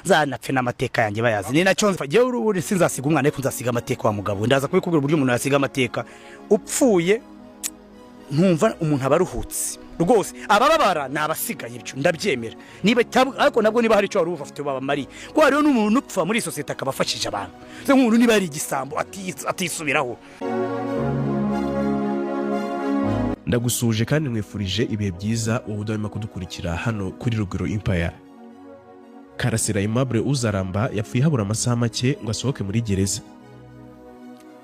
Nzanapfe n'amateka yanjye bayazi. Ni nacyo njyewe ubu sinzasiga umwana, ariko nzasiga amateka wa mugabo. Ndaza kubikubwira uburyo umuntu yasiga amateka. Upfuye ntumva umuntu aba aruhutse rwose. Abababara ni abasigaye, ibyo ndabyemera. Niba ariko nabwo niba hari icyo wari ufite babamariye, kuko hariho n'umuntu upfa muri iyi sosiyete akaba afashije abantu. Se nk'umuntu niba yari igisambo atisubiraho. Ndagusuje kandi nkwifurije ibihe byiza, wowe udahwema kudukurikira hano kuri Rugwiro Empire. Karasira Aimable Uzaramba yapfuye habura amasaha make ngo asohoke muri gereza.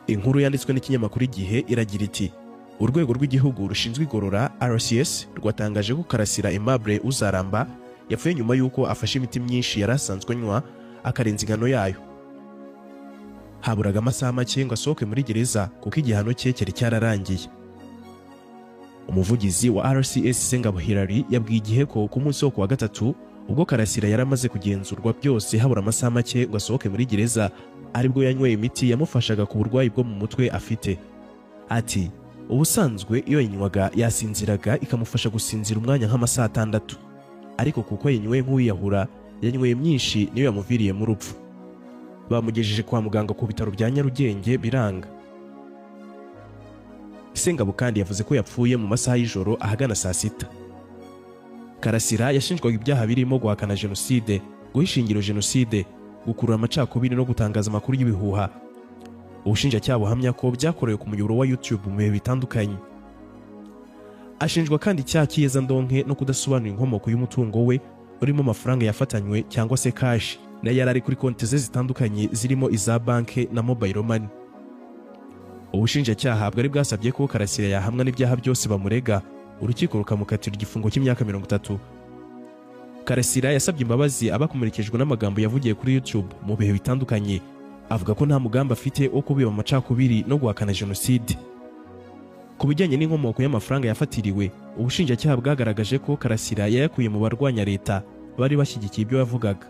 Inkuru yanditswe n'ikinyamakuru Igihe iragira iti: "Urwego rw'igihugu rushinzwe igorora RCS rwatangaje ko Karasira Aimable Uzaramba yapfuye nyuma y'uko afashe imiti myinshi yari asanzwe anywa akarenza ingano yayo. Haburaga amasaha make ngo asohoke muri gereza kuko igihano cye cyari cyararangiye." Umuvugizi wa RCS Sengabo Hilary yabwiye Igihe ko ku munsi wo kuwa gatatu, ubwo Karasira yari amaze kugenzurwa byose habura amasaha make ngo asohoke muri gereza, aribwo yanyweye imiti yamufashaga ku burwayi bwo mu mutwe afite. Ati: "Ubusanzwe iyo yayinywaga yasinziraga, ikamufasha gusinzira umwanya nk'amasaha 6, ariko kuko yayinyweye nk'uwiyahura, yanyweye myinshi, niyo yamuviriyemo urupfu. Bamugejeje kwa muganga ku bitaro bya Nyarugenge biranga." Sengabo kandi yavuze ko yapfuye mu masaha y'ijoro ahagana saa 6. Karasira yashinjwaga ibyaha birimo guhakana jenoside, guha ishingiro jenoside, gukurura amacakubiri no gutangaza amakuru y'ibihuha. Ubushinjacyaha buhamya ko byakorewe ku muyoboro wa YouTube mu bihe bitandukanye. Ashinjwa kandi icyaha cy'iyezandonke no kudasobanura inkomoko y'umutungo we urimo amafaranga yafatanywe cyangwa se cash nayo yari ari kuri konti ze zitandukanye, zirimo iza banki na mobile money. Ubushinjacyaha bwari bwasabye ko Karasira yahamwa n'ibyaha byose bamurega, urukiko rukamukatira igifungo cy'imyaka 30. Karasira yasabye imbabazi abakomerekejwe n'amagambo yavugiye kuri YouTube mu bihe bitandukanye, avuga ko nta mugambi afite wo kubiba amacakubiri no guhakana jenoside. Ku bijyanye n'inkomoko y'amafaranga yafatiriwe, ubushinjacyaha bwagaragaje ko Karasira yayakuye mu barwanya leta bari bashyigikiye ibyo yavugaga.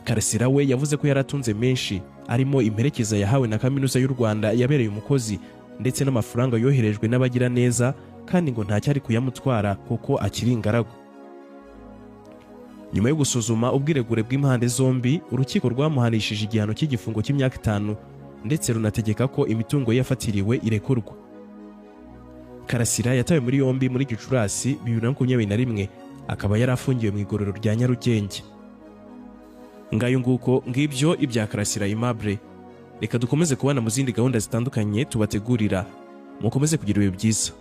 Karasira we yavuze ko yari atunze menshi, arimo imperekeza yahawe na Kaminuza y'u Rwanda yabereye umukozi, ndetse n'amafaranga yoherejwe n'abagiraneza, kandi ngo ntacyari kuyamutwara kuko akiri ingaragu. Nyuma yo gusuzuma ubwiregure bw'impande zombi, urukiko rwamuhanishije igihano cy'igifungo cy'imyaka 5, ndetse runategeka ko imitungo ye yafatiriwe irekurwa. Karasira yatawe muri yombi muri Gicurasi 2021, akaba yari afungiwe mu igororero rya Nyarugenge. Ngayo nguko, ngibyo ibya Karasira Aimable. Reka dukomeze kubana mu zindi gahunda zitandukanye tubategurira. Mukomeze kugira ibihe byiza.